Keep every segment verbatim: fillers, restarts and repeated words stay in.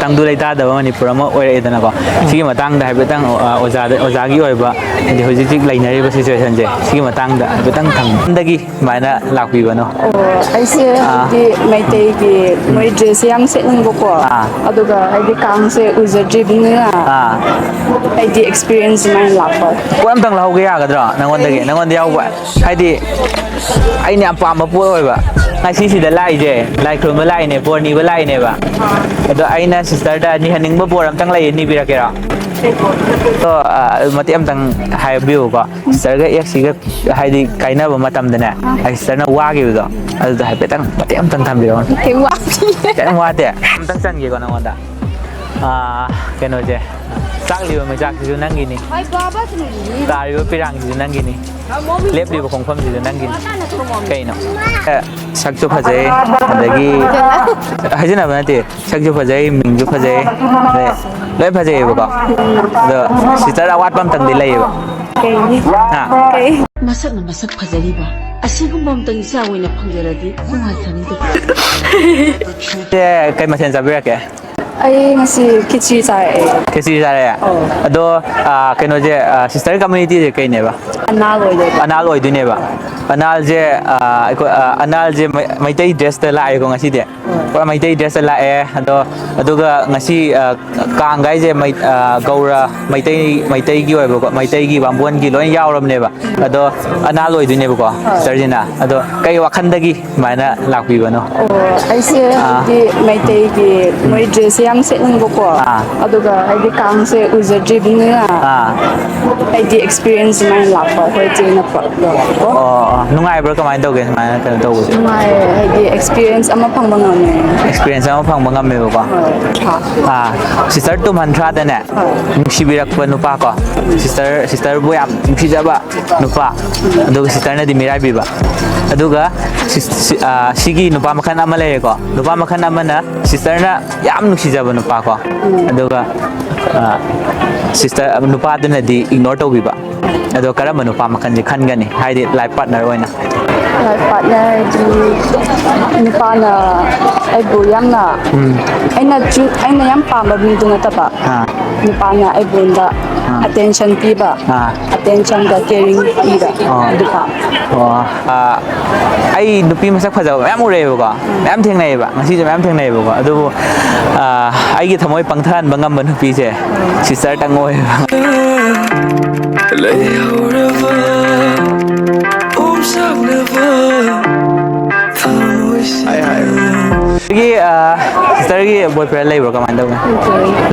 ꯇꯪꯗꯨ ꯂꯩꯇꯥꯗꯕ ꯃꯅꯤꯄꯨꯔ ꯑꯃ ꯑꯣꯏꯔꯛꯑꯦꯗꯅꯀꯣ꯫ ꯁꯤꯒꯤ ꯃꯇꯥꯡꯗ ꯍꯥꯏꯐꯦꯠꯇꯪ, ꯑ, ꯑꯣꯖꯥꯗ, ꯑꯣꯖꯥꯒꯤ ꯑꯣꯏꯕ, ꯍꯥꯏꯗꯤ ꯍꯧꯖꯤꯛ ꯍꯧꯖꯤꯛ ꯂꯩꯅꯔꯤꯕ ꯁꯤꯆꯨꯋꯦꯁꯟꯁꯦ, ꯁꯤꯒꯤ ꯃꯇꯥꯡꯗ ꯍꯥꯏꯐꯦꯠꯇꯪ ꯊꯝꯕꯤꯌꯨ꯫ ꯁꯨꯃꯥꯏꯅ ꯂꯥꯛꯄꯤꯕꯅꯣ? ꯑꯣ, ꯑꯩꯁꯦ ꯑꯥ꯫ ꯍꯥꯏꯗꯤ ꯃꯩꯇꯩꯒꯤ ꯃꯣꯏ ꯗ꯭ꯔꯦꯁꯁꯦ ꯌꯥꯝ ꯁꯦꯠꯅꯤꯡꯕꯀꯣ꯫ ꯑꯥ꯫ ꯑꯗꯨꯒ ꯍꯥꯏꯗꯤ ꯀꯥꯡꯁꯦ ꯎꯖꯗ꯭ꯔꯤꯕꯅꯤꯅ ꯑꯥ꯫ ꯍꯥꯏꯗꯤ ꯑꯦꯛꯁꯄꯤꯔꯤꯌꯦꯟꯁ ꯁꯨꯃꯥꯏꯅ ꯂꯥꯛꯄ꯫ ꯄꯣꯠ ꯑꯝꯇꯪ ꯂꯧꯍꯧꯒꯦ ꯌꯥꯒꯗ꯭ꯔꯣ? ꯅꯪꯉꯣꯟꯗꯒꯤ, ꯅꯪꯉꯣꯟꯗ ꯌꯥꯎꯕ, ꯍꯥꯏꯗꯤ ꯑꯩꯅ ꯌꯥꯝ ꯄꯥꯝꯕ ꯄꯣꯠ ꯑꯣꯏꯕ꯫ ꯉꯁꯤꯁꯤꯗ ꯂꯥꯛꯏꯁꯦ ꯂꯥꯏ ꯈꯨꯔꯨꯝꯕ ꯂꯥꯛꯏꯅꯦ, ꯕꯣꯔ ꯅꯤꯕ ꯂꯥꯛꯏꯅꯦꯕ꯫ ꯑꯗꯣ ꯑꯩꯅ ꯁꯤꯁꯇꯔꯗ ꯅꯤꯍꯟꯅꯤꯡꯕ ꯕꯣꯔ ꯑꯝꯇꯪ ꯂꯩꯌꯦ, ꯅꯤꯕꯤꯔꯛꯀꯦꯔꯣ? ꯑꯗꯣ, ꯑ, ꯃꯇꯦꯛ ꯑꯝꯇꯪ ꯍꯥꯏꯕꯤꯌꯨꯀꯣ꯫ ꯁꯤꯁꯇꯔꯒ ꯑꯦꯛꯁꯤꯒ ꯍꯥꯏꯗꯤ ꯀꯥꯏꯅꯕ ꯃꯇꯝꯗꯅꯦ, ꯑ꯫ ꯑꯩ ꯁꯤꯁꯇꯔꯅ ꯋꯥꯈꯤꯕꯗꯣ, ꯑꯗꯨꯗ ꯍꯥꯏꯐꯦꯠꯇꯪ ꯃꯇꯦꯛ ꯑꯝꯇꯪ ꯊꯝꯕꯤꯔꯛꯑꯣ꯫ ꯀꯩꯝ ꯋꯥꯗꯦ꯫ ꯀꯩꯝ ꯋꯥꯗꯦ? ꯑꯝꯇꯪ ꯆꯟꯒꯦꯀꯣ ꯅꯉꯣꯟꯗ꯫ ꯑꯥ, ꯀꯩꯅꯣꯁꯦ, ꯆꯥꯛꯂꯤꯕ ꯃꯩꯆꯥꯛꯁꯤꯁꯨ ꯅꯪꯒꯤꯅꯤ, ꯇꯥꯔꯤꯕ ꯄꯤꯔꯥꯡꯁꯤꯁꯨ ꯅꯪꯒꯤꯅꯤ, ꯂꯦꯞꯂꯤꯕ ꯈꯣꯡꯐꯝꯁꯤꯁꯨ ꯅꯪꯒꯤꯅꯤ꯫ ꯀꯩꯅꯣ? ꯑꯦ, ꯁꯛꯁꯨ ꯐꯖꯩ, ꯑꯗꯒꯤ ꯍꯥꯏꯖꯤꯟꯅꯕ ꯅꯠꯇꯦ, ꯁꯛꯁꯨ ꯐꯖꯩ, ꯃꯤꯡꯁꯨ ꯐꯖꯩ, ꯑꯗꯩ ꯂꯣꯏ ꯐꯖꯩꯌꯦꯕꯀꯣ꯫ ꯑꯗꯣ ꯁꯤꯁꯇꯔ, ꯑꯋꯥꯠꯄ ꯑꯝꯇꯪꯗꯤ ꯂꯩꯌꯦꯕ꯫ ꯀꯩꯅꯤ? ꯍꯥ? ꯀꯩ? ꯃꯁꯛꯅ ꯃꯁꯛ ꯐꯖꯔꯤꯕ ꯑꯁꯤꯒꯨꯝꯕ ꯑꯝꯇꯪ ꯏꯆꯥ ꯑꯣꯏꯅ ꯐꯪꯖꯔꯗꯤ ꯅꯨꯡꯉꯥꯏꯖꯅꯤꯗ꯫ ꯁꯦ, ꯀꯩ ꯃꯊꯦꯜ ꯆꯥꯕꯤꯔꯛꯀꯦ? ꯑꯩ ꯉꯁꯤ ꯈꯦꯆ꯭ꯔꯤ ꯆꯥꯔꯛꯑꯦ꯫ ꯈꯦꯆ꯭ꯔꯤ ꯆꯥꯔꯛꯑꯦ? ꯑꯧ꯫ ꯑꯗꯣ, ꯑꯥ, ꯀꯩꯅꯣꯁꯦ, ꯑꯥ, ꯁꯤꯁꯇꯔ ꯀꯝꯃ꯭ꯌꯨꯅꯤꯇꯤꯁꯦ ꯀꯩꯅꯦꯕ? ꯑꯅꯥꯜ ꯑꯣꯏꯗꯣꯏꯕ꯫ ꯑꯅꯥꯜ ꯑꯣꯏꯗꯣꯏꯅꯦꯕ꯫ ꯑꯅꯥꯜꯁꯦ, ꯑꯥ, ꯑꯩꯈꯣꯏ, ꯑꯥ, ꯑꯅꯥꯜꯁꯦ ꯃꯩ-, ꯃꯩꯇꯩ ꯗ꯭ꯔꯦꯁꯇ ꯂꯥꯛꯑꯦꯀꯣ ꯉꯁꯤꯗꯤ꯫ ꯍꯣꯏ꯫ ꯄꯨꯔꯥ ꯃꯩꯇꯩ ꯗ꯭ꯔꯦꯁꯇ ꯂꯥꯛꯑꯦ꯫ ꯑꯗꯣ, ꯑꯗꯨꯒ ꯉꯁꯤ, ꯑꯥ, ꯀꯥꯡ ꯍꯥꯏꯁꯦ ꯃꯩ-, ꯑꯥ, ꯒꯧꯔ ꯃꯩꯇꯩ, ꯃꯩꯇꯩꯒꯤ ꯑꯣꯏꯕꯀꯣ, ꯃꯩꯇꯩꯒꯤ ꯕꯥꯝꯕꯣꯟꯒꯤ ꯂꯣꯏ ꯌꯥꯎꯔꯕꯅꯦꯕ꯫ ꯑꯗꯣ ꯑꯅꯥꯜ ꯑꯣꯏꯗꯣꯏꯅꯦꯕꯀꯣ, ꯍꯣꯏ꯫ ꯁꯤꯁꯇꯔꯁꯤꯅ꯫ ꯑꯗꯣ ꯀꯩ ꯋꯥꯈꯟꯗꯒꯤ ꯁꯨꯃꯥꯏꯅ ꯂꯥꯛꯄꯤꯕꯅꯣ? ꯑꯣ, ꯑꯩꯁꯦ ꯑꯥ꯫ ꯍꯥꯏꯗꯤ ꯃꯩꯇꯩꯒꯤ ꯎꯝ꯫ ꯃꯣꯏ ꯗ꯭ꯔꯦꯁꯁꯦ ꯌꯥꯝ ꯁꯦꯠꯅꯤꯡꯕꯀꯣ꯫ ꯑꯥ꯫ ꯑꯗꯨꯒ ꯍꯥꯏꯗꯤ ꯀꯥꯡꯁꯦ ꯎꯖꯗ꯭ꯔꯤꯕꯅꯤꯅ ꯑꯥ꯫ ꯍꯥꯏꯗꯤ ꯑꯦꯛꯁꯄꯤꯔꯤꯌꯦꯟꯁ ꯁꯨꯃꯥꯏꯅ ꯂꯥꯛꯄ ꯑꯩꯈꯣꯏ ꯏꯆꯦꯅ ꯄꯨꯔꯛꯄꯀꯣ꯫ ꯑꯣ, ꯑꯣ, ꯅꯨꯡꯉꯥꯏꯕ꯭ꯔꯥ? ꯀꯃꯥꯏꯅ ꯇꯧꯒꯦ ꯁꯨꯃꯥꯏꯅ ꯀꯩꯅꯣ ꯇꯧꯕꯁꯦ? ꯅꯨꯡꯉꯥꯏꯌꯦ, ꯍꯥꯏꯗꯤ ꯑꯦꯛꯁꯄꯤꯔꯤꯌꯦꯟꯁ ꯑꯃ ꯐꯪꯕ ꯉꯝꯃꯦ꯫ ꯑꯦꯛꯁꯄꯤꯔꯤꯌꯦꯟꯁ ꯑꯃ ꯐꯪꯕ ꯉꯝꯃꯦꯕꯀꯣ꯫ ꯍꯣꯏ꯫ ꯑꯥ, ꯁꯤꯁꯇꯔ ꯇꯨꯝꯍꯟꯊ꯭ꯔꯥꯗꯅꯦ, ꯍꯣꯏ꯫ ꯅꯨꯡꯁꯤꯕꯤꯔꯛꯄ ꯅꯨꯄꯥ ꯀꯣ, ꯁꯤꯁꯇꯔ, ꯁꯤꯁꯇꯔꯕꯨ ꯌꯥꯝ ꯅꯨꯡꯁꯤꯖꯕ ꯅꯨꯄꯥ, ꯑꯗꯨꯒ ꯁꯤꯁꯇꯔꯅꯗꯤ ꯃꯤꯔꯥꯏꯕꯤꯕ꯫ ꯑꯗꯨꯒ ꯁꯤ-, ꯁꯤ-, ꯑꯥ, ꯁꯤꯒꯤ ꯅꯨꯄꯥ ꯃꯈꯜ ꯑꯃ ꯂꯩꯔꯦꯀꯣ꯫ ꯅꯨꯄꯥ ꯃꯈꯜ ꯑꯃꯅ ꯁꯤꯁꯇꯔꯅ ꯌꯥꯝ ꯅꯨꯡꯁꯤꯖꯕ ꯅꯨꯄꯥ ꯀꯣ꯫ ꯎꯝ꯫ ꯑꯗꯨꯒ, ꯑꯥ, ꯁꯤꯁꯇꯔ, ꯅꯨꯄꯥꯗꯨꯅꯗꯤ ꯏꯒꯅꯣꯔ ꯇꯧꯕꯤꯕ꯫ ꯑꯗꯣ ꯀꯔꯝꯕ ꯅꯨꯄꯥ ꯃꯈꯜꯁꯦ ꯈꯟꯒꯅꯤ? ꯍꯥꯏꯗꯤ ꯂꯥꯏꯐ ꯄꯥꯔꯠꯅꯔ ꯑꯣꯏꯅ꯫ ꯄꯥꯔꯠꯅꯔꯗꯤ ꯅꯨꯄꯥꯅ ꯑꯩꯕꯨ ꯌꯥꯝꯅ, ꯎꯝ꯫ ꯑꯩꯅ ꯆꯨ-, ꯑꯩꯅ ꯌꯥꯝ ꯄꯥꯝꯕ ꯃꯤꯗꯨ ꯅꯠꯇꯕ, ꯑꯥ꯫ ꯅꯨꯄꯥꯅ ꯑꯩꯉꯣꯟꯗ ꯑꯥ꯫ ꯑꯦꯇꯦꯟꯁꯟ ꯄꯤꯕ, ꯑꯥ꯫ ꯑꯦꯇꯦꯟꯁꯟꯒ ꯀꯦꯌꯔꯤꯡ ꯄꯤꯕ, ꯑꯥ꯫ ꯑꯗꯨ ꯄꯥꯝꯃꯦ꯫ ꯑꯣ, ꯑꯥ, ꯑꯩ ꯅꯨꯄꯤ ꯃꯁꯛ ꯐꯖꯕ ꯃꯌꯥꯝ ꯎꯔꯛꯑꯦꯕꯀꯣ, ꯃꯌꯥꯝ ꯊꯦꯡꯅꯩꯌꯦꯕ, ꯉꯁꯤꯁꯨ ꯃꯌꯥꯝ ꯊꯦꯡꯅꯩꯌꯦꯕꯀꯣ꯫ ꯑꯗꯨꯕꯨ, ꯑꯥ, ꯑꯩꯒꯤ ꯊꯃꯣꯏ ꯄꯪꯊꯍꯟꯕ ꯉꯝꯕ ꯅꯨꯄꯤꯁꯦ ꯁꯤꯁꯇꯔꯇꯪ ꯑꯣꯏꯌꯦꯕ꯫ ꯂꯩꯍꯧꯔꯕ ꯄꯣꯝꯁꯛꯅꯕ ꯊꯃꯣꯏꯁꯤꯗ꯫ ꯍꯥꯏ, ꯍꯥꯏ꯫ ꯁꯤꯁꯇꯔꯒꯤ, ꯑꯥ, ꯁꯤꯁꯇꯔꯒꯤ ꯕꯣꯏꯐ꯭ꯔꯦꯟ ꯂꯩꯕ꯭ꯔꯣ? ꯀꯃꯥꯏꯅ ꯇꯧꯒꯦ?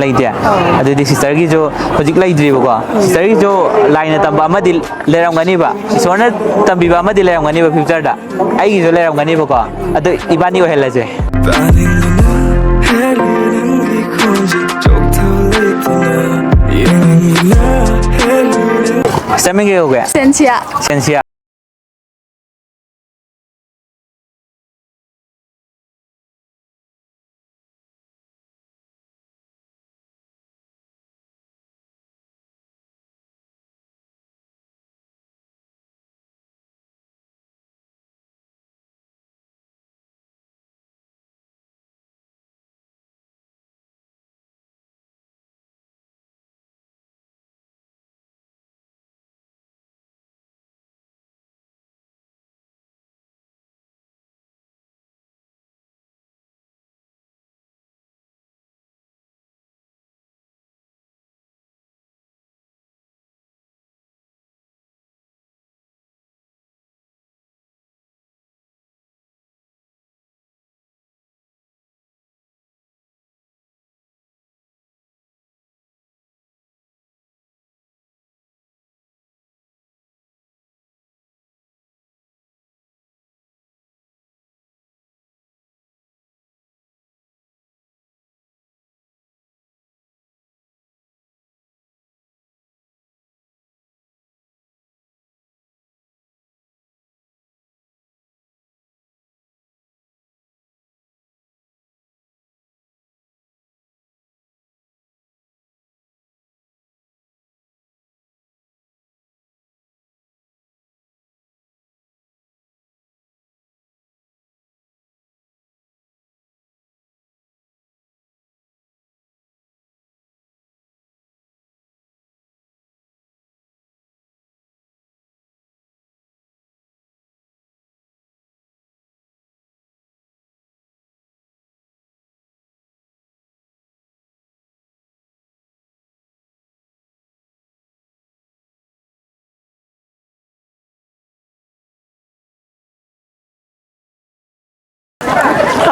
ꯂꯩꯇꯦ꯫ ꯂꯩꯇꯦ? ꯑꯥ꯫ ꯑꯗꯨꯗꯤ ꯁꯤꯁꯇꯔꯒꯤꯁꯨ ꯍꯧꯖꯤꯛ ꯂꯩꯇ꯭ꯔꯤꯕꯀꯣ꯫ ꯁꯤꯁꯇꯔꯒꯤꯁꯨ ꯂꯥꯏꯅ ꯇꯝꯕ ꯑꯃꯗꯤ ꯂꯩꯔꯝꯒꯅꯤꯕ, ꯏꯁꯣꯔꯅ ꯇꯝꯕꯤꯕ ꯑꯃꯗꯤ ꯂꯩꯔꯝꯒꯅꯤꯕ ꯐ꯭ꯌꯨꯆꯔꯗ꯫ ꯑꯩꯒꯤꯁꯨ ꯂꯩꯔꯝꯒꯅꯤꯕꯀꯣ꯫ ꯑꯗꯨ ꯏꯕꯥꯅꯤ ꯑꯣꯏꯍꯜꯂꯁꯦ꯫ ꯄꯥꯅꯤꯡꯕꯅ ꯍꯦꯜꯂꯤ ꯅꯪꯒꯤ ꯈꯣꯟꯖꯦꯜ ꯆꯣꯛꯊꯕ ꯂꯩꯇꯅ ꯌꯦꯡꯅꯤꯡꯕꯅ ꯍꯦꯜꯂꯤ ꯅꯪ- ꯁꯤꯁꯇꯔ ꯃꯤꯡ ꯀꯩ ꯀꯧꯒꯦ? ꯁꯦꯟꯁꯤꯌꯥ꯫ ꯁꯦꯟꯁꯤꯌꯥ꯫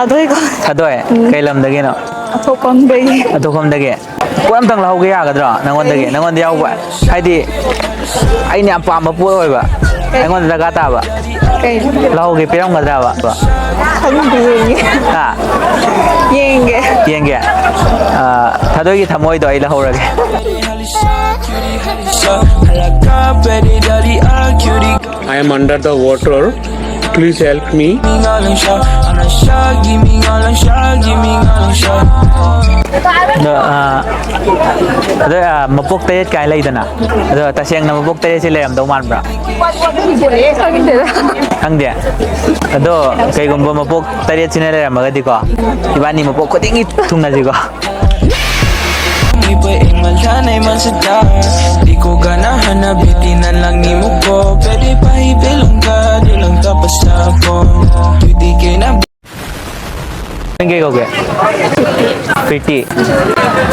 ꯑꯗꯨꯏꯀꯣ꯫ ꯊꯥꯗꯣꯏ? ꯎꯝ꯫ ꯀꯩ ꯂꯝꯗꯒꯤꯅꯣ? ꯑꯇꯣꯞꯄꯝꯗꯒꯤ꯫ ꯑꯇꯣꯞꯄꯝꯗꯒꯤ? ꯄꯣꯠ ꯑꯝꯇꯪ ꯂꯧꯍꯧꯒꯦ ꯌꯥꯒꯗ꯭ꯔꯣ? ꯅꯪꯉꯣꯟꯗꯒꯤ, ꯅꯪꯉꯣꯟꯗ ꯌꯥꯎꯕ, ꯍꯥꯏꯗꯤ ꯑꯩꯅ ꯌꯥꯝ ꯄꯥꯝꯕ ꯄꯣꯠ ꯑꯣꯏꯕ, ꯀꯩ? ꯑꯩꯉꯣꯟꯗ ꯗꯔꯀꯥꯔ ꯇꯥꯕ꯫ ꯀꯩ? ꯂꯧꯍꯧꯒꯦ, ꯄꯤꯔꯝꯒꯗ꯭ꯔꯕ? ꯈꯪꯗꯦ, ꯌꯦꯡꯒꯦ꯫ ꯍꯥ? ꯌꯦꯡꯒꯦ꯫ ꯌꯦꯡꯒꯦ? ꯑꯥ, ꯊꯥꯗꯣꯏꯒꯤ ꯊꯃꯣꯏꯗꯣ ꯑꯩ ꯂꯧꯍꯧꯔꯒꯦ꯫ I am under the water. Please help me. ꯑꯗꯣ, ꯑꯥ, ꯑꯗꯣ, ꯑꯥ, ꯃꯄꯣꯛ ꯇꯔꯦꯠ ꯀꯥꯏ ꯂꯩꯗꯅ, ꯑꯗꯣ ꯇꯁꯦꯡꯅ ꯃꯄꯣꯛ ꯇꯔꯦꯠꯁꯤ ꯂꯩꯔꯝꯗꯧ ꯃꯥꯟꯕ꯭ꯔꯥ? ꯈꯪꯗꯦꯗ꯫ ꯈꯪꯗꯦ? ꯑꯗꯣ ꯀꯩꯒꯨꯝꯕ ꯃꯄꯣꯛ ꯇꯔꯦꯠꯁꯤꯅ ꯂꯩꯔꯝꯃꯒꯗꯤꯀꯣ, ꯏꯕꯥꯅꯤ ꯃꯄꯣꯛ ꯈꯨꯗꯤꯡꯒꯤ ꯊꯨꯡꯅꯁꯤꯀꯣ꯫ ꯅꯪ ꯀꯩ ꯀꯧꯒꯦ? ꯄ꯭ꯔꯤꯇꯤ꯫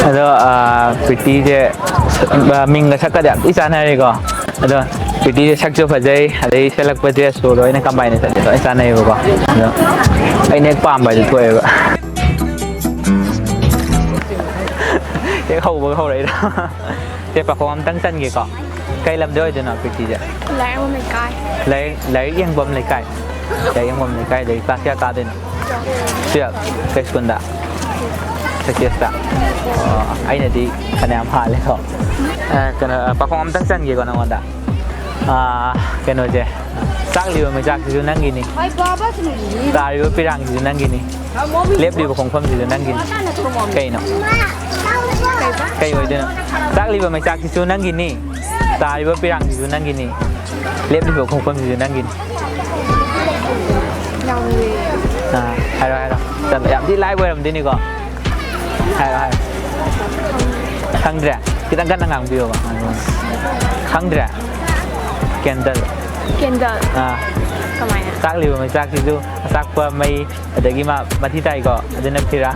ꯑꯗꯣ, ꯑꯥ, ꯄ꯭ꯔꯤꯇꯤꯁꯦ, ꯑꯥ, ꯃꯤꯡꯒ ꯁꯛꯀꯗꯤ ꯌꯥꯝ ꯊꯤ ꯆꯥꯟꯅꯔꯦꯀꯣ꯫ ꯑꯗꯣ ꯄ꯭ꯔꯤꯇꯤꯁꯦ ꯁꯛꯁꯨ ꯐꯖꯩ, ꯑꯗꯩ ꯁꯦꯠꯂꯛꯄ ꯗ꯭ꯔꯦꯁꯁꯨ ꯂꯣꯏꯅ ꯀꯝꯕꯥꯏꯅꯦꯁꯟꯁꯦ ꯂꯣꯏ ꯆꯥꯟꯅꯩꯌꯦꯕꯀꯣ꯫ ꯑꯗꯣ ꯑꯩꯅ ꯍꯦꯛ ꯄꯥꯝꯕ ꯍꯥꯏꯗꯨ ꯊꯣꯛꯑꯦꯕ꯫ ꯍꯦꯛ ꯍꯧꯕꯒ ꯍꯧꯔꯛꯏꯔꯥ? ꯁꯦ, ꯄꯥꯈꯣꯡ ꯑꯝꯇꯪ ꯆꯟꯒꯦꯀꯣ꯫ ꯀꯩ ꯂꯝꯗ ꯑꯣꯏꯗꯣꯏꯅꯣ ꯄ꯭ꯔꯤꯇꯤꯁꯦ? ꯂꯥꯏꯔꯤꯛ ꯌꯦꯡꯐꯝ ꯂꯩꯀꯥꯏ꯫ ꯂꯥꯏꯔꯤꯛ, ꯂꯥꯏꯔꯤꯛ ꯌꯦꯡꯐꯝ ꯂꯩꯀꯥꯏꯗꯒꯤ class ꯀꯌꯥ ꯀꯥꯗꯣꯏꯅꯣ? Twelve꯫ Kei school ꯗ? Success ꯇ? ꯑꯣ, ꯑꯩꯅꯗꯤ ꯐꯅꯌꯥꯝ ꯍꯥꯜꯂꯦꯀꯣ꯫ ꯑ, ꯀꯩꯅꯣ, ꯑ, ꯄꯥꯈꯣꯡ ꯑꯝꯇꯪ ꯆꯟꯒꯦꯀꯣ ꯅꯉꯣꯟꯗ꯫ ꯑ, ꯀꯩꯅꯣꯁꯦ, ꯆꯥꯛꯂꯤꯕ ꯃꯩꯆꯥꯛꯁꯤꯁꯨ ꯅꯪꯒꯤꯅꯤ, ꯇꯥꯔꯤꯕ ꯄꯤꯔꯥꯡꯁꯤꯁꯨ ꯅꯪꯒꯤꯅꯤ, ꯂꯦꯞꯂꯤꯕ ꯈꯣꯡꯐꯝꯁꯤꯁꯨ ꯅꯪꯒꯤꯅꯤ꯫ ꯀꯩꯅꯣ? ꯀꯩ ꯑꯣꯏꯗꯣꯏꯅꯣ? ꯆꯥꯛꯂꯤꯕ ꯃꯩꯆꯥꯛꯁꯤꯁꯨ ꯅꯪꯒꯤꯅꯤ, ꯇꯥꯔꯤꯕ ꯄꯤꯔꯥꯡꯁꯤꯁꯨ ꯅꯪꯒꯤꯅꯤ, ꯂꯦꯞꯂꯤꯕ ꯈꯣꯡꯐꯝꯁꯤꯁꯨ ꯅꯪꯒꯤꯅꯤ꯫ ꯑꯥ, ꯍꯥꯏꯔꯣ, ꯍꯥꯏꯔꯣ꯫ ꯆꯟꯕ ꯌꯥꯝ ꯊꯤ ꯂꯥꯏꯕ ꯑꯣꯏꯔꯝꯗꯣꯏꯅꯤꯀꯣ꯫ ꯍꯥꯏꯔꯣ, ꯍꯥꯏꯔꯣ꯫ ꯈꯪꯗ꯭ꯔꯦ? ꯈꯤꯇꯪ ꯀꯟꯅ ꯉꯥꯡꯕꯤꯌꯣꯕ꯫ ꯈꯪꯗ꯭ꯔꯦ? Candle꯫ Candle꯫ ꯑꯥ꯫ ꯀꯃꯥꯏꯅ? ꯆꯥꯛꯂꯤꯕ ꯃꯩꯆꯥꯛꯁꯤꯁꯨ ꯑꯆꯥꯛꯄ ꯃꯩ, ꯑꯗꯒꯤ ꯃꯥ ꯃꯊꯤ ꯇꯥꯏꯀꯣ, ꯑꯗꯨꯅ ꯐꯤꯔꯥ꯫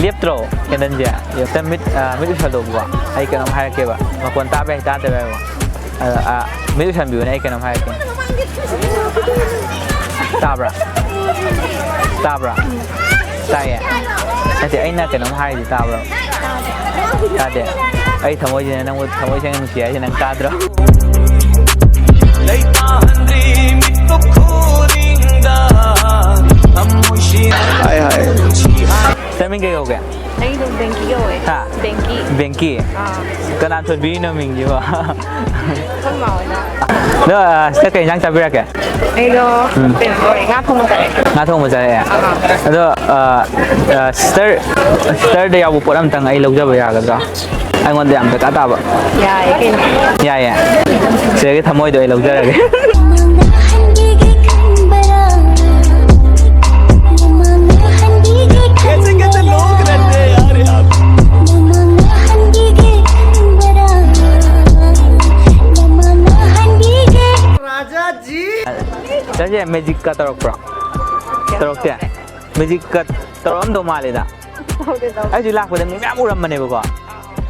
ꯂꯦꯞꯇ꯭ꯔꯣ candle ꯁꯦ? ꯂꯦꯞꯇ ꯃꯤꯠ, ꯑꯥ, ꯃꯤꯠ ꯎꯏꯁꯜꯂꯣꯕꯀꯣ꯫ ꯑꯩ ꯀꯩꯅꯣꯝ ꯍꯥꯏꯔꯛꯀꯦꯕ꯫ ꯃꯈꯣꯟ ꯇꯥꯕ ꯌꯥꯏ, ꯇꯥꯗꯕ ꯌꯥꯏꯀꯣ꯫ ꯑꯗꯣ, ꯑꯥ, ꯃꯤꯠ ꯎꯏꯁꯟꯕꯤꯌꯨꯅꯦ, ꯑꯩ ꯀꯩꯅꯣꯝ ꯍꯥꯏꯔꯛꯀꯦ꯫ ꯇꯥꯕ꯭ꯔꯥ? ꯇꯥꯕ꯭ꯔꯥ? ꯇꯥꯏꯌꯦ꯫ ꯅꯠꯇꯦ, ꯑꯩꯅ ꯀꯩꯅꯣꯝ ꯍꯥꯏꯔꯤꯁꯦ ꯇꯥꯕ꯭ꯔꯣ? ꯇꯥꯗꯦ꯫ ꯑꯩ ꯊꯃꯣꯏꯁꯤꯅ ꯅꯪꯕꯨ ꯊꯃꯣꯏ ꯁꯦꯡꯅ ꯅꯨꯡꯁꯤ ꯍꯥꯏꯁꯦ ꯅꯪ ꯇꯥꯗ꯭ꯔꯣ? ꯍꯥꯏ, ꯍꯥꯏ꯫ ꯁꯤꯁꯇꯔ ꯃꯤꯡ ꯀꯩ ꯀꯧꯒꯦ? ꯑꯩꯗꯣ ꯕꯦꯡꯀꯤ ꯀꯧꯋꯦ꯫ ꯍꯥ? ꯕꯦꯡꯀꯤ꯫ ꯕꯦꯡꯀꯤ? ꯑꯥ꯫ ꯀꯅꯥ ꯊꯣꯟꯕꯤꯔꯤꯅꯣ ꯃꯤꯡꯁꯤꯕꯣ? ꯑꯩꯈꯣꯏ ꯃꯥ ꯍꯣꯏꯅ꯫ ꯑꯗꯣ, ꯑ, ꯁꯤꯗ ꯀꯩ ꯏꯟꯖꯥꯡ ꯆꯥꯕꯤꯔꯛꯀꯦ? ꯑꯩꯗꯣ ꯎꯝ꯫ ꯀꯩꯅꯣ ꯇꯧꯔꯦ, ꯉꯥ ꯊꯣꯡꯕ ꯆꯥꯔꯛꯑꯦ꯫ ꯉꯥ ꯊꯣꯡꯕ ꯆꯥꯔꯛꯑꯦ? ꯑꯥ꯫ ꯑꯗꯣ, ꯑ, ꯑ, ꯁꯤꯁꯇꯔ, ꯁꯤꯁꯇꯔꯗ ꯌꯥꯎꯕ ꯄꯣꯠ ꯑꯝꯇꯪ ꯑꯩ ꯂꯧꯖꯕ ꯌꯥꯒꯗ꯭ꯔꯣ? ꯑꯩꯉꯣꯟꯗ ꯌꯥꯝ ꯗꯔꯀꯥꯔ ꯇꯥꯕ꯫ ꯌꯥꯏꯌꯦ ꯀꯩꯅꯣ꯫ ꯌꯥꯏꯌꯦ꯫ ꯁꯤꯁꯇꯔꯒꯤ ꯊꯃꯣꯏꯗꯣ ꯑꯩ ꯂꯧꯖꯔꯒꯦ꯫ ꯃꯃꯥꯡꯗ ꯍꯟꯕꯤꯒꯦ ꯈꯟꯕꯔꯥ? ꯃꯃꯥꯡꯗ ꯍꯟꯕꯤꯒꯦ ꯈꯟꯕꯔꯥ? ꯃꯃꯥꯡꯗ ꯍꯟꯕꯤꯒꯦ ꯈꯟꯕꯔꯥ? ꯃꯃꯥꯡꯗ ꯍꯟꯕꯤꯒꯦ꯫ ꯁꯤꯁꯇꯔꯁꯦ ꯃꯦꯖꯤꯛꯀ ꯇꯧꯔꯛꯄ꯭ꯔꯣ? ꯇꯧꯔꯛꯇꯦ? ꯃꯦꯖꯤꯛꯀ ꯇꯧꯔꯛꯑꯝꯗꯧ ꯃꯥꯜꯂꯦꯗ꯫ ꯇꯧꯗꯦ, ꯇꯧꯗꯦ꯫ ꯑꯩꯁꯨ ꯂꯥꯛꯄꯗ ꯃꯤ ꯃꯌꯥꯝ ꯎꯔꯝꯕꯅꯦꯕꯀꯣ,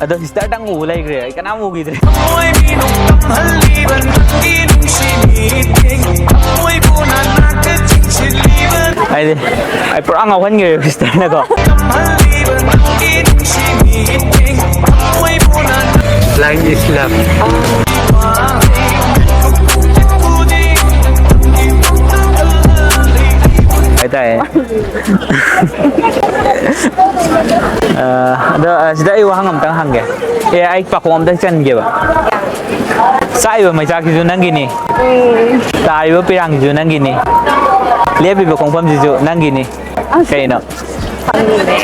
ꯑꯗꯣ ꯁꯤꯁꯇꯔꯗꯪ ꯎ ꯂꯩꯈ꯭ꯔꯦ, ꯑꯩ ꯀꯅꯥꯝ ꯎꯈꯤꯗ꯭ꯔꯦ꯫ ꯍꯥꯏꯗꯤ ꯑꯩ ꯄꯨꯔꯥ ꯉꯥꯎꯍꯟꯈ꯭ꯔꯦ ꯁꯤꯁꯇꯔꯅꯀꯣ꯫ Blind is love. ꯍꯥꯏꯇꯥꯔꯦ꯫ ꯑ, ꯑꯗꯣ, ꯑ, ꯁꯤꯗ ꯑꯩ ꯋꯥꯍꯪ ꯑꯝꯇꯪ ꯍꯪꯒꯦ꯫ ꯑꯦ, ꯑꯩ ꯄꯥꯈꯣꯡ ꯑꯝꯇꯪ ꯆꯟꯒꯦꯕ꯫ ꯆꯥꯛꯏꯕ ꯃꯩꯆꯥꯛꯁꯤꯁꯨ ꯅꯪꯒꯤꯅꯤ꯫ ꯎꯝ꯫ ꯇꯥꯔꯤꯕ ꯄꯤꯔꯥꯡꯁꯤꯁꯨ ꯅꯪꯒꯤꯅꯤ꯫ ꯂꯦꯞꯄꯤꯕ ꯈꯣꯡꯐꯝꯁꯤꯁꯨ ꯅꯪꯒꯤꯅꯤ꯫ ꯑꯁ꯫ ꯀꯩꯅꯣ? ꯈꯪꯗꯦ꯫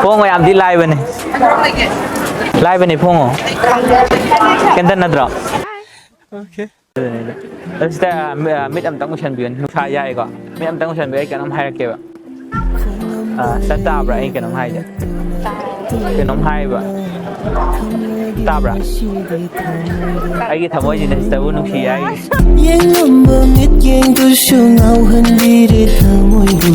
ꯐꯣꯡꯕ ꯌꯥꯝ ꯊꯤ ꯂꯥꯏꯕꯅꯦ꯫ ꯂꯥꯏꯕꯅꯦ, ꯐꯣꯡꯉꯣ꯫ ꯈꯪꯗꯦ꯫ ꯀꯦꯟꯗꯜ ꯅꯠꯇ꯭ꯔꯣ? ꯑꯗꯨꯅꯤꯗ꯫ ꯑꯗꯨ ꯁꯤꯗ, ꯑ, ꯃꯤ-, ꯑ, ꯃꯤꯠ ꯑꯝꯇꯪ ꯎꯏꯁꯟꯕꯤꯌꯨ꯫ ꯅꯨꯡꯁꯥ ꯌꯥꯏꯀꯣ? ꯃꯤꯠ ꯑꯝꯇꯪ ꯎꯏꯁꯟꯕꯤꯌꯨ, ꯑꯩ ꯀꯩꯅꯣꯝ ꯍꯥꯏꯔꯛꯀꯦꯕ꯫ ꯑ, ꯁꯤꯗ ꯇꯥꯕ꯭ꯔꯥ ꯑꯩ ꯀꯩꯅꯣꯝ ꯍꯥꯏꯁꯦ? ꯀꯩꯅꯣꯝ ꯍꯥꯏꯕ꯫ ꯇꯥꯕ꯭ꯔꯥ? ꯑꯩꯒꯤ ꯊꯃꯣꯏꯁꯤꯅ ꯁꯤꯁꯇꯔꯕꯨ ꯅꯨꯡꯁꯤ ꯍꯥꯏꯔꯤ꯫ ꯌꯦꯡꯂꯝꯕ ꯃꯤꯠꯌꯦꯡꯗꯨꯁꯨ ꯉꯥꯎꯍꯟꯕꯤꯔꯦ ꯊꯃꯣꯏꯕꯨ꯫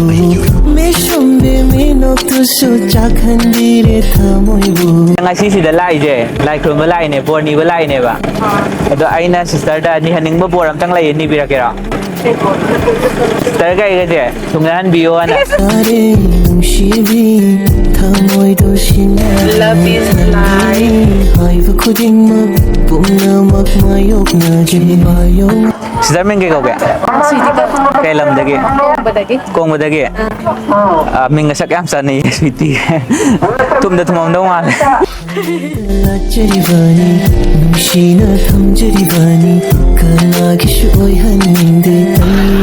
ꯃꯤꯁꯨꯝꯕꯤ ꯃꯤꯅꯣꯛꯇꯨꯁꯨ ꯆꯥꯛꯍꯟꯕꯤꯔꯦ ꯊꯃꯣꯏꯕꯨ꯫ ꯉꯁꯤꯁꯤꯗ ꯂꯥꯛꯏꯁꯦ ꯂꯥꯏ ꯈꯨꯔꯨꯝꯕ ꯂꯥꯛꯏꯅꯦ, ꯕꯣꯔ ꯅꯤꯕ ꯂꯥꯛꯏꯅꯦꯕ꯫ ꯑꯗꯣ ꯑꯩꯅ ꯁꯤꯁꯇꯔꯗ ꯅꯤꯍꯟꯅꯤꯡꯕ ꯕꯣꯔ ꯑꯝꯇꯪ ꯂꯩꯌꯦ, ꯅꯤꯕꯤꯔꯛꯀꯦꯔꯣ? ꯁꯤꯁꯇꯔꯒ ꯑꯩꯒꯁꯦ ꯊꯨꯡꯅꯍꯟꯕꯤꯌꯣꯅ꯫ ꯅꯨꯡꯁꯤꯕꯤ ꯊꯃꯣꯏꯗꯣ ꯁꯤꯟꯅ Love is life. ꯍꯥꯏꯕ ꯈꯨꯗꯤꯡꯃꯛ ꯄꯨꯝꯅꯃꯛ ꯃꯥꯌꯣꯛꯅꯒꯦ ꯃꯥꯌꯣꯛ꯫ ꯁꯤꯁꯇꯔ ꯃꯤꯡ ꯀꯩ ꯀꯧꯒꯦ? ꯁ꯭ꯋꯤꯇꯤ ꯀꯧ꯫ ꯀꯩ ꯂꯝꯗꯒꯤ? ꯀꯣꯡꯕꯗꯒꯤ꯫ ꯀꯣꯡꯕꯗꯒꯤ? ꯑꯥ꯫ ꯑꯥ, ꯃꯤꯡ ꯒꯁꯛ ꯌꯥꯝ ꯆꯥꯟꯅꯩꯌꯦ ꯁ꯭ꯋꯤꯇꯤ꯫ ꯊꯨꯝꯗ ꯊꯨꯝꯃꯝꯗꯧ ꯃꯥꯜꯂꯦ꯫ ꯂꯥꯠꯆꯔꯤꯕꯅꯤ, ꯅꯨꯡꯁꯤꯅ ꯊꯝꯖꯔꯤꯕꯅꯤ, ꯀꯅꯥꯒꯤꯁꯨ ꯑꯣꯏꯍꯟꯅꯤꯡꯗꯦ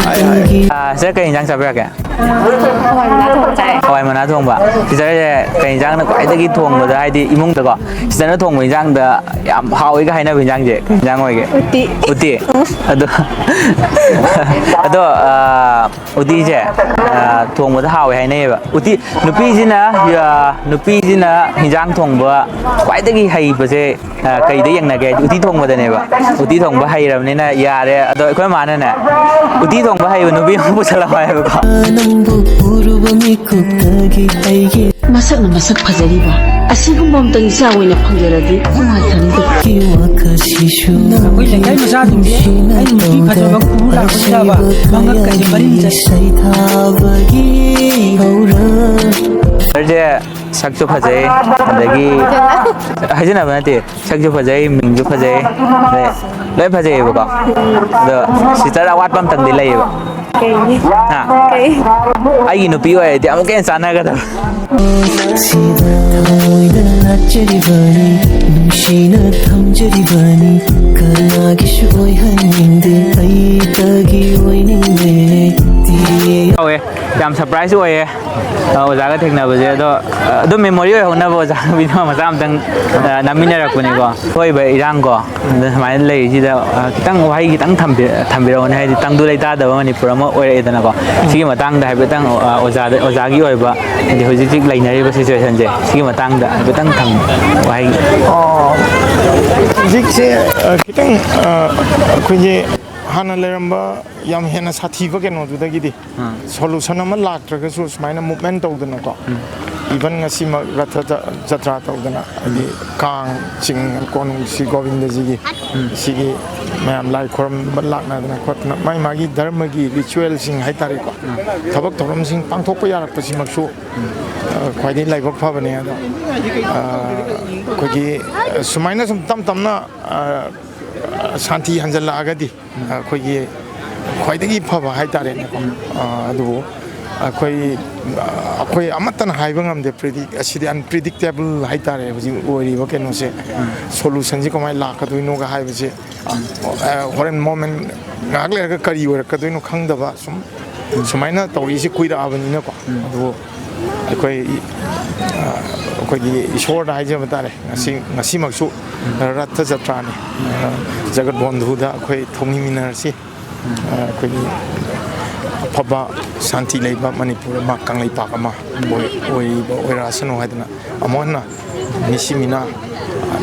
ꯑꯩꯒꯤ꯫ ꯑꯥ, ꯁꯤꯁꯇꯔ ꯀꯩ ꯏꯟꯖꯥꯡ ꯆꯥꯕꯤꯔꯛꯀꯦ? ꯍꯋꯥꯏ ꯃꯅꯥ ꯊꯣꯡꯕ ꯆꯥꯏ꯫ ꯍꯋꯥꯏ ꯃꯅꯥ ꯊꯣꯡꯕ꯫ ꯁꯤꯁꯇꯔꯁꯦ ꯀꯩ ꯏꯟꯖꯥꯡꯅ ꯈ꯭ꯋꯥꯏꯗꯒꯤ ꯊꯣꯡꯕꯗ, ꯍꯥꯏꯗꯤ ꯏꯃꯨꯡꯗꯀꯣ, ꯁꯤꯁꯇꯔꯅ ꯊꯣꯡꯕ ꯏꯟꯖꯥꯡꯗ ꯌꯥꯝ ꯍꯥꯎꯏꯒ ꯍꯥꯏꯅꯕ ꯏꯟꯖꯥꯡꯁꯦ ꯀꯩ ꯏꯟꯖꯥꯡ ꯑꯣꯏꯒꯦ? ꯎꯇꯤ꯫ ꯎꯇꯤ? ꯎꯝ꯫ ꯑꯗꯣ, ꯑꯗꯣ, ꯑꯥ, ꯎꯇꯤꯁꯦ, ꯑꯥ, ꯊꯣꯡꯕꯗ ꯍꯥꯎꯋꯦ ꯍꯥꯏꯅꯩꯌꯦꯕ꯫ ꯎꯇꯤ, ꯅꯨꯄꯤꯁꯤꯅ, ꯑꯥ, ꯅꯨꯄꯤꯁꯤꯅ ꯍꯤꯟꯖꯥꯡ ꯊꯣꯡꯕ ꯈ꯭ꯋꯥꯏꯗꯒꯤ ꯍꯩꯕꯁꯦ, ꯑꯥ, ꯀꯩꯗ ꯌꯦꯡꯅꯒꯦ ꯍꯥꯏꯗꯤ ꯎꯇꯤ ꯊꯣꯡꯕꯗꯅꯦꯕ꯫ ꯎꯇꯤ ꯊꯣꯡꯕ ꯍꯩꯔꯕꯅꯤꯅ ꯌꯥꯔꯦ꯫ ꯑꯗꯣ ꯑꯩꯈꯣꯏ ꯃꯥꯅꯅꯦ, "ꯎꯇꯤ ꯊꯣꯡꯕ ꯍꯩꯕ ꯅꯨꯄꯤ ꯑꯃ ꯄꯨꯁꯜꯂꯛꯑꯣ" ꯍꯥꯏꯕꯀꯣ꯫ ꯅꯪꯕꯨ ꯎꯔꯨꯕ ꯃꯤꯀꯨꯞꯇꯒꯤ ꯑꯩꯒꯤ ꯃꯁꯛꯅ ꯃꯁꯛ ꯐꯖꯔꯤꯕ ꯑꯁꯤꯒꯨꯝꯕ ꯑꯝꯇꯪ ꯏꯆꯥ ꯑꯣꯏꯅ ꯐꯪꯖꯔꯗꯤ ꯅꯨꯡꯉꯥꯏꯖꯔꯝꯒꯅꯤ꯫ ꯋꯥꯈꯜꯁꯤꯁꯨ ꯑꯩꯈꯣꯏ ꯂꯩꯀꯥꯏ ꯃꯆꯥꯁꯤꯡꯁꯦ ꯑꯩꯅ ꯅꯨꯄꯤ ꯐꯖꯕ ꯄꯨ ꯂꯥꯛꯄꯁꯤꯗꯕ ꯃꯉꯛꯀꯁꯦ ꯃꯔꯤꯟ ꯆꯠ- ꯁꯩꯊꯥꯕꯒꯤ ꯍꯧꯔꯛ꯫ ꯁꯤꯁꯇꯔꯁꯦ ꯁꯛꯁꯨ ꯐꯖꯩ, ꯑꯗꯒꯤ ꯍꯥꯏꯖꯟꯅꯕ ꯅꯠꯇꯦ, ꯁꯛꯁꯨ ꯐꯖꯩ, ꯃꯤꯡꯁꯨ ꯐꯖꯩ, ꯑꯗꯩ ꯂꯣꯏ ꯐꯖꯩꯌꯦꯕꯀꯣ꯫ ꯑꯗꯣ ꯁꯤꯁꯇꯔ ꯑꯋꯥꯠꯄ ꯑꯝꯇꯪꯗꯤ ꯂꯩꯌꯦꯕ꯫ ꯀꯩ? ꯍꯥ? ꯀꯩ? ꯑꯩꯒꯤ ꯅꯨꯄꯤ ꯑꯣꯏꯔꯗꯤ ꯑꯃꯨꯛꯀ ꯍꯦꯟꯅ ꯆꯥꯟꯅꯒꯗꯕ꯫ ꯁꯤꯗ ꯊꯃꯣꯏꯗ ꯂꯥꯠꯆꯔꯤꯕꯅꯤ, ꯅꯨꯡꯁꯤꯅ ꯊꯝꯖꯔꯤꯕꯅꯤ, ꯀꯅꯥꯒꯤꯁꯨ ꯑꯣꯏꯍꯟꯅꯤꯡꯗꯦ, ꯑꯩꯇꯒꯤ ꯑꯣꯏꯅꯤꯡꯂꯦ꯫ ꯇꯤꯌꯦ꯫ ꯌꯥꯝ ꯁꯔꯄ꯭ꯔꯥꯏꯖ ꯑꯣꯏꯌꯦ꯫ ꯑ, ꯑꯣꯖꯥꯒ ꯊꯦꯡꯅꯕꯁꯦ꯫ ꯑꯗꯣ, ꯑ, ꯑꯗꯨꯝ ꯃꯦꯃꯣꯔꯤ ꯑꯣꯏꯍꯧꯅꯕ ꯑꯣꯖꯥ video ꯃꯆꯥ ꯑꯝꯇꯪ, ꯑ, ꯅꯝꯃꯤꯟꯅꯔꯛꯄꯅꯤꯀꯣ꯫ ꯊꯣꯛꯏꯕ ꯏꯔꯥꯡꯀꯣ, ꯑꯗ ꯁꯨꯃꯥꯏꯅ ꯂꯩꯔꯤꯁꯤꯗ, ꯑ, ꯈꯤꯇꯪ ꯋꯥꯍꯩ ꯈꯤꯇꯪ ꯊꯝꯕꯤ-, ꯊꯝꯕꯤꯔꯛꯑꯣꯅꯦ, ꯍꯥꯏꯗꯤ ꯇꯪꯗꯨ ꯂꯩꯇꯥꯗꯕ ꯃꯅꯤꯄꯨꯔ ꯑꯃ ꯑꯣꯏꯔꯛꯑꯦꯗꯅꯀꯣ꯫ ꯁꯤꯒꯤ ꯃꯇꯥꯡꯗ ꯍꯥꯏꯐꯦꯠꯇꯪ, ꯑ, ꯑꯣꯖꯥꯗ, ꯑꯣꯖꯥꯒꯤ ꯑꯣꯏꯕ, ꯍꯥꯏꯗꯤ ꯍꯧꯖꯤꯛ ꯍꯧꯖꯤꯛ ꯂꯩꯅꯔꯤꯕ situation ꯁꯦ, ꯁꯤꯒꯤ ꯃꯇꯥꯡꯗ ꯍꯥꯏꯐꯦꯠꯇꯪ ꯊꯝ-, ꯋꯥꯍꯩ꯫ ꯑꯣ, ꯍꯧꯖꯤꯛꯁꯦ, ꯑ, ꯈꯤꯇꯪ, ꯑ, ꯑꯩꯈꯣꯏꯒꯤ ꯍꯥꯟꯅ ꯂꯩꯔꯝꯕ ꯌꯥꯝ ꯍꯦꯟꯅ ꯁꯥꯊꯤꯕ ꯀꯩꯅꯣꯗꯨꯗꯒꯤꯗꯤ ꯑꯥ꯫ Solution ꯑꯃ ꯂꯥꯛꯇ꯭ꯔꯒꯁꯨ ꯁꯨꯃꯥꯏꯅ movement ꯇꯧꯗꯅꯀꯣ, even ꯉꯁꯤꯃꯛ ꯔꯊ ꯖ-, ꯖꯇ꯭ꯔꯥ ꯇꯧꯗꯅ, ꯍꯥꯏꯗꯤ ꯀꯥꯡ ꯆꯤꯡ ꯀꯣꯅꯨꯡ ꯁ꯭ꯔꯤ ꯒꯣꯕꯤꯟꯗꯖꯤꯒꯤ ꯁꯤꯒꯤ ꯃꯌꯥꯝ ꯂꯥꯏ ꯈꯨꯔꯨꯝꯕ ꯂꯥꯛꯅꯗꯅ ꯈꯣꯠꯇꯅ ꯃꯥꯏ ꯃꯥꯒꯤ ꯙꯔꯃꯒꯤ ritualꯁꯤꯡ ꯍꯥꯏꯇꯥꯔꯦꯀꯣ, ꯊꯕꯛ ꯊꯧꯔꯝꯁꯤꯡ ꯄꯥꯡꯊꯣꯛꯄ ꯌꯥꯔꯛꯄꯁꯤꯃꯛꯁꯨ, ꯑ, ꯈ꯭ꯋꯥꯏꯗꯒꯤ ꯂꯥꯏꯕꯛ ꯐꯕꯅꯦ꯫ ꯑꯗꯣ, ꯑ, ꯑꯩꯈꯣꯏꯒꯤ, ꯑ, ꯁꯨꯃꯥꯏꯅ ꯁꯨꯝ ꯇꯞ ꯇꯞꯅ, ꯑ, ꯁꯥꯟꯇꯤ ꯍꯟꯖꯜꯂꯛꯑꯒꯗꯤ ꯑꯩꯈꯣꯏꯒꯤ ꯈ꯭ꯋꯥꯏꯗꯒꯤ ꯐꯕ ꯍꯥꯏꯇꯥꯔꯦꯅꯦꯀꯣ꯫ ꯑ, ꯑꯗꯨꯕꯨ ꯑꯩꯈꯣꯏ, ꯑ, ꯑꯩꯈꯣꯏ ꯑꯃꯠꯇꯅ ꯍꯥꯏꯕ ꯉꯝꯗꯦ꯫ Predict-, ꯑꯁꯤꯗꯤ unpredictable ꯍꯥꯏꯇꯥꯔꯦ ꯍꯧꯖꯤꯛ ꯑꯣꯏꯔꯤꯕ ꯀꯩꯅꯣꯁꯦ꯫ Solutionꯁꯦ ꯀꯃꯥꯏꯅ ꯂꯥꯛꯀꯗꯣꯏꯅꯣꯒ ꯍꯥꯏꯕꯁꯦ, ꯑ, ꯍꯣꯔꯦꯟ moment ꯉꯥꯏꯍꯥꯛ ꯂꯩꯔꯒ ꯀꯔꯤ ꯑꯣꯏꯔꯛꯀꯗꯣꯏꯅꯣ ꯈꯪꯗꯕ ꯁꯨꯝ ꯁꯨꯃꯥꯏꯅ ꯇꯧꯔꯛꯏꯁꯦ ꯀꯨꯏꯔꯛꯑꯕꯅꯤꯅꯀꯣ꯫ ꯑꯗꯨꯕꯨ ꯑꯩꯈꯣꯏ, ꯑ, ꯑꯩꯈꯣꯏꯒꯤ ꯏꯁꯣꯔꯗ ꯍꯥꯏꯖꯕ ꯇꯥꯔꯦ꯫ ꯉꯁꯤ, ꯉꯁꯤꯃꯛꯁꯨ ꯔꯊ ꯖꯇ꯭ꯔꯥꯅꯤ꯫ ꯑ, ꯖꯒꯠ ꯕꯣꯟꯙꯨꯗ ꯑꯩꯈꯣꯏ ꯊꯧꯅꯤꯃꯤꯟꯅꯔꯁꯤ꯫ ꯑ, ꯑꯩꯈꯣꯏꯒꯤ ꯑꯐꯕ ꯁꯥꯟꯇꯤ ꯂꯩꯕ ꯃꯅꯤꯄꯨꯔ ꯑꯃ, ꯀꯪꯂꯩꯄꯥꯛ ꯑꯃ ꯑꯣꯏ-, ꯑꯣꯏꯕ ꯑꯣꯏꯔꯛꯑꯁꯅꯨ ꯍꯥꯏꯗꯅ ꯑꯃꯨꯛ ꯍꯟꯅ ꯃꯤꯁꯤ ꯃꯤꯅꯥ,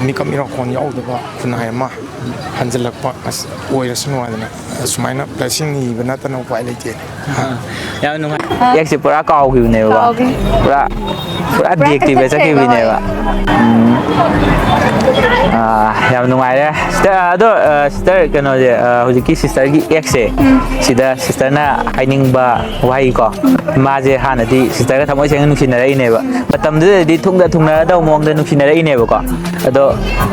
ꯃꯤꯀꯞ ꯃꯤꯔꯥꯎꯈꯣꯟ ꯌꯥꯎꯗꯕ ꯈꯨꯟꯅꯥꯏ ꯑꯃ ꯍꯟꯖꯤꯜꯂꯛꯄ ꯑꯁ ꯑꯣꯏꯔꯁꯅꯨ ꯍꯥꯏꯗꯅ ꯑꯁꯨꯃꯥꯏꯅ blessing ꯅꯤꯕ ꯅꯠꯇꯅ ꯎꯄꯥꯏ ꯂꯩꯇꯦ꯫ ꯑꯥ, ꯌꯥꯝ ꯅꯨꯡꯉꯥꯏ꯫ ꯑꯦꯛꯁꯦ ꯄꯨꯔꯥ ꯀꯥꯎꯈꯤꯕꯅꯦꯕꯀꯣ꯫ ꯀꯥꯎꯈ꯭ꯔꯦ꯫ ꯄꯨꯔꯥ, ꯄꯨꯔꯥ ꯄꯨꯔꯥ deactivate ꯀꯛꯊꯠꯈ꯭ꯔꯦꯕ, ꯆꯠꯈꯤꯕꯅꯦꯕ꯫ ꯍꯣꯏ꯫ ꯎꯝ꯫ ꯑꯥ, ꯌꯥꯝ ꯅꯨꯡꯉꯥꯏꯔꯦ꯫ Sister, ꯑꯗꯣ, ꯑ, sister, ꯀꯩꯅꯣꯁꯦ, ꯑ, ꯍꯧꯖꯤꯛꯀꯤ sisterꯒꯤ ꯑꯦꯛꯁꯁꯦ, ꯎꯝ꯫ ꯁꯤꯗ sisterꯅ ꯍꯥꯏꯅꯤꯡꯕ ꯋꯥꯍꯩ ꯀꯣ, ꯃꯥꯁꯦ ꯍꯥꯟꯅꯗꯤ sisterꯒ ꯊꯃꯣꯏ ꯁꯦꯡꯅ ꯅꯨꯡꯁꯤꯅꯔꯛꯏꯅꯦꯕ, ꯃꯇꯝꯗꯨꯗꯗꯤ ꯊꯨꯡꯗ ꯊꯨꯡꯅꯔꯗꯧꯕ ꯃꯑꯣꯡꯗ ꯅꯨꯡꯁꯤꯅꯔꯛꯏꯅꯦꯕꯀꯣ꯫ ꯑꯗꯣ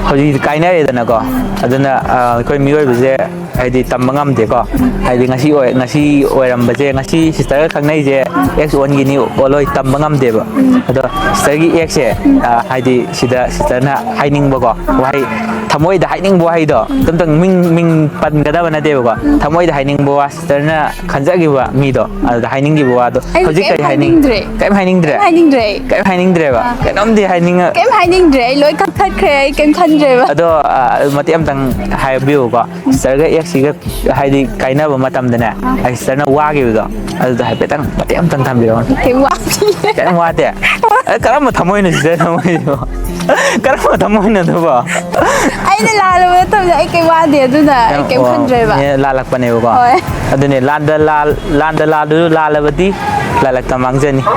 ꯍꯧꯖꯤꯛꯇꯤ ꯀꯥꯏꯅꯔꯦꯗꯅꯀꯣ꯫ ꯑꯗꯨꯅ, ꯑ, ꯑꯩꯈꯣꯏ ꯃꯤꯑꯣꯏꯕꯁꯦ ꯍꯥꯏꯗꯤ ꯇꯝꯕ ꯉꯝꯗꯦꯀꯣ꯫ ꯍꯥꯏꯗꯤ ꯉꯁꯤ ꯑꯣꯏ-, ꯉꯁꯤ ꯑꯣꯏꯔꯝꯕꯁꯦ, ꯉꯁꯤ sisterꯒ ꯈꯪꯅꯩꯁꯦ ex oneꯒꯤꯅꯤ ꯑꯣꯜꯂꯣꯏ, ꯇꯝꯕ ꯉꯝꯗꯦꯕ꯫ ꯑꯗꯣ sisterꯒꯤ ꯑꯦꯛꯁꯁꯦ, ꯑ, ꯍꯥꯏꯗꯤ ꯁꯤꯗ sisterꯅ ꯍꯥꯏꯅꯤꯡꯕꯀꯣ ꯋꯥꯍꯩ, ꯊꯃꯣꯏꯗ ꯍꯥꯏꯅꯤꯡꯕ ꯋꯥꯍꯩꯗꯣ, ꯑꯝꯇꯪ ꯃꯤꯡ, ꯃꯤꯡ ꯄꯟꯒꯗꯕ ꯅꯠꯇꯦꯕꯀꯣ, ꯊꯃꯣꯏꯗ ꯍꯥꯏꯅꯤꯡꯕ ꯋꯥ, sisterꯅ ꯈꯟꯖꯈꯤꯕ ꯃꯤꯗꯣ ꯑꯗꯨꯗ ꯍꯥꯏꯅꯤꯡꯈꯤꯕ ꯋꯥꯗꯣ꯫ ꯑꯩ ꯍꯧꯖꯤꯛ ꯀꯩꯝ ꯀꯔꯤ ꯍꯥꯏꯅꯤꯡ-, ꯍꯥꯏꯅꯤꯡꯗ꯭ꯔꯦ꯫ ꯀꯔꯤꯝ ꯍꯥꯏꯅꯤꯡꯗ꯭ꯔꯦ? ꯀꯩꯝ ꯍꯥꯏꯅꯤꯡꯗ꯭ꯔꯦ ꯑꯩ꯫ ꯀꯔꯤꯝ ꯍꯥꯏꯅꯤꯡꯗ꯭ꯔꯦꯕ? ꯑꯥ꯫ ꯀꯩꯅꯣꯝꯗꯤ ꯍꯥꯏꯅꯤꯡꯉ- ꯀꯩꯝ ꯍꯥꯏꯅꯤꯡꯗ꯭ꯔꯦ ꯑꯩ, ꯂꯣꯏ ꯀꯛꯊꯠꯈ꯭ꯔꯦ ꯑꯩ, ꯀꯩꯝ ꯈꯟꯗ꯭ꯔꯦꯕ꯫ ꯑꯗꯣ, ꯑ, ꯃꯇꯦꯛ ꯑꯃꯇꯪ ꯍꯥꯏꯕꯤꯌꯨꯀꯣ꯫ Sisterꯒ ꯑꯦꯛꯁꯁꯤꯒ ꯍꯥꯏꯗꯤ ꯀꯥꯏꯅꯕ ꯃꯇꯝꯗꯅꯦ, ꯑꯥ꯫ Sisterꯅ ꯋꯥꯈꯤꯕꯗꯣ ꯑꯗꯨꯗ ꯍꯥꯏꯐꯦꯠꯇꯪ ꯃꯇꯦꯛ ꯑꯃꯇꯪ ꯊꯝꯕꯤꯔꯛꯑꯣ꯫ ꯀꯩꯝ ꯋꯥꯠꯇꯤꯌꯦ꯫ ꯑꯦ, ꯀꯔꯝꯕ ꯊꯃꯣꯏꯅꯣ ꯁꯤꯗ ꯊꯃꯣꯏꯁꯤꯕꯣ? ꯀꯔꯝꯕ ꯊꯃꯣꯏꯅꯣ ꯑꯗꯨꯕꯣ? ꯑꯩꯅ ꯂꯥꯜꯂꯕ ꯅꯠꯇꯕꯅꯤꯅ ꯑꯩ ꯀꯩꯝ ꯋꯥꯗꯦ, ꯑꯗꯨꯅ ꯑꯩ ꯀꯩꯝ ꯑꯣ, ꯈꯟꯗ꯭ꯔꯦꯕ꯫ ꯑꯦ, ꯂꯥꯜꯂꯛꯄꯅꯦꯕꯀꯣ꯫ ꯍꯣꯏ꯫ ꯑꯗꯨꯅꯦ, ꯂꯥꯟꯗ ꯂꯥꯜ ꯂꯥꯟꯗ ꯂꯥꯜꯗꯨꯁꯨ ꯂꯥꯜꯂꯕꯗꯤ ꯂꯥꯜꯂꯛꯇ ꯃꯥꯡꯖꯅꯤ꯫